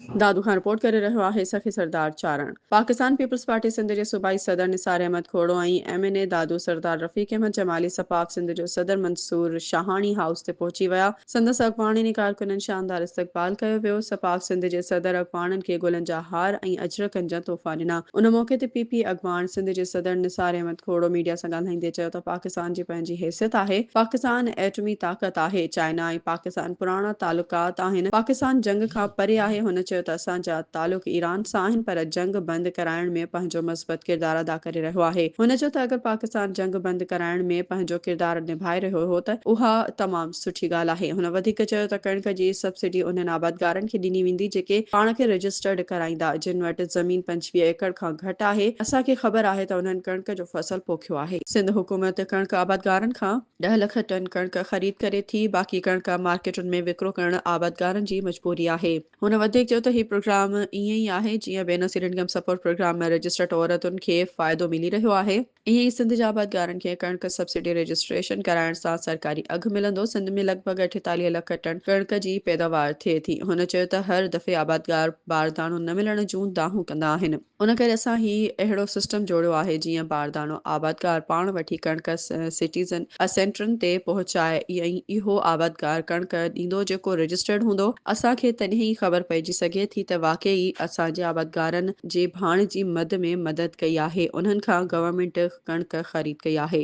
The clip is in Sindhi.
دادو کان رپورٽ ڪري رهيو آهي سخي سردار چارڻ. پاڪستان پيپلز پارٽي سنڌ جي صوبائي صدر Nisar Ahmed Khuhro ۽ M N A Dadu Sardar Rafiq Ahmed Jamali SPAF Sindh جو صدر منصور شاهاڻي هائوس تي پهچي ويا. سندس اڳواڻين ۽ ڪارڪنن شاندار استقبال ڪيو ويو. سپاف سنڌ جي صدر اڳواڻن کي گلن جا هار ۽ اجرڪن جا تحفا ڏنا. ان موقعي تي پي پي اڳواڻ سنڌ جي صدر نثار احمد کوڙو ميڊيا سان ڳالهائيندي چيو ته پاڪستان جي پنهنجي حيثيت آهي، پاڪستان ايٽمي طاقت آهي، چائنا ۽ پاڪستان پراڻا تعلقات آهن، پاڪستان جنگ کان پري آهي، هن چيو ته اسان جا تعلق ايران سان آهن پر جنگ بند ڪرائڻ ۾ پنهنجو مثبت ڪردار ادا ڪري رهيو آهي، هن چيو ته اگر پاڪستان جنگ بند ڪرائڻ ۾ پنهنجو ڪردار نڀائي رهيو هو ته اها تمام سٺي ڳالهه آهي، هن وڌيڪ چيو ته ڪڻڪ جي سبسڊي انهن آبادگارن کي ڏني ويندي جيڪي پاڻ کي رجسٽرڊ ڪرائيندا، جن وٽ زمين 25 ايڪڙ کان گهٽ آهي، اسان کي خبر آهي ته انهن ڪڻڪ جو فصل پوکيو آهي. سنڌ حڪومت ڪڻڪ آبادگارن کان. 10 لک ٽن ڪڻڪ خريد ڪري ٿي، باقي ڪڻڪ مارڪيٽن ۾ وڪرو ڪرڻ آبادگارن جي مجبوري آهي. هن وڌيڪ چيو ته هي پروگرام ائين ئي آهي جيئن Benazir income support programme ۾ registered عورتن کي فائدو ملي رهيو آهي، ائين ئي سنڌ جا آبادگارن کي ڪڻڪ سبسڊي رجسٽريشن ڪرائڻ سان سرڪاري اگهه ملندو، سنڌ ۾ لڳ ڀڳ 48 لک ٽن ڪڻڪ جي پيداوار ٿئي ٿي. هن چيو ته هر دفعي آبادگار بارداڻو نه ملڻ جون دانهون ڪندا آهن. ان ڪري اسان هي اهڙو سسٽم جوڙيو آهي جيئن بارداڻو آبادگار پاڻ وٺي ڪڻڪ سٽيزن سينٽرن تي پهچائي ۽ اهو آبادگار ڪڻڪ ڏيندو جيڪو رجسٽرڊ هوندو. اسان کي تڏهن ئي خبر پئجي سگهي ٿي ته واقعي ئي اسان جي آبادگارن جي ڀاڻ جي مد ۾ مدد ڪئي آهي انهن کان گورنمينٽ ڪڻڪ خريد ڪئي آهي.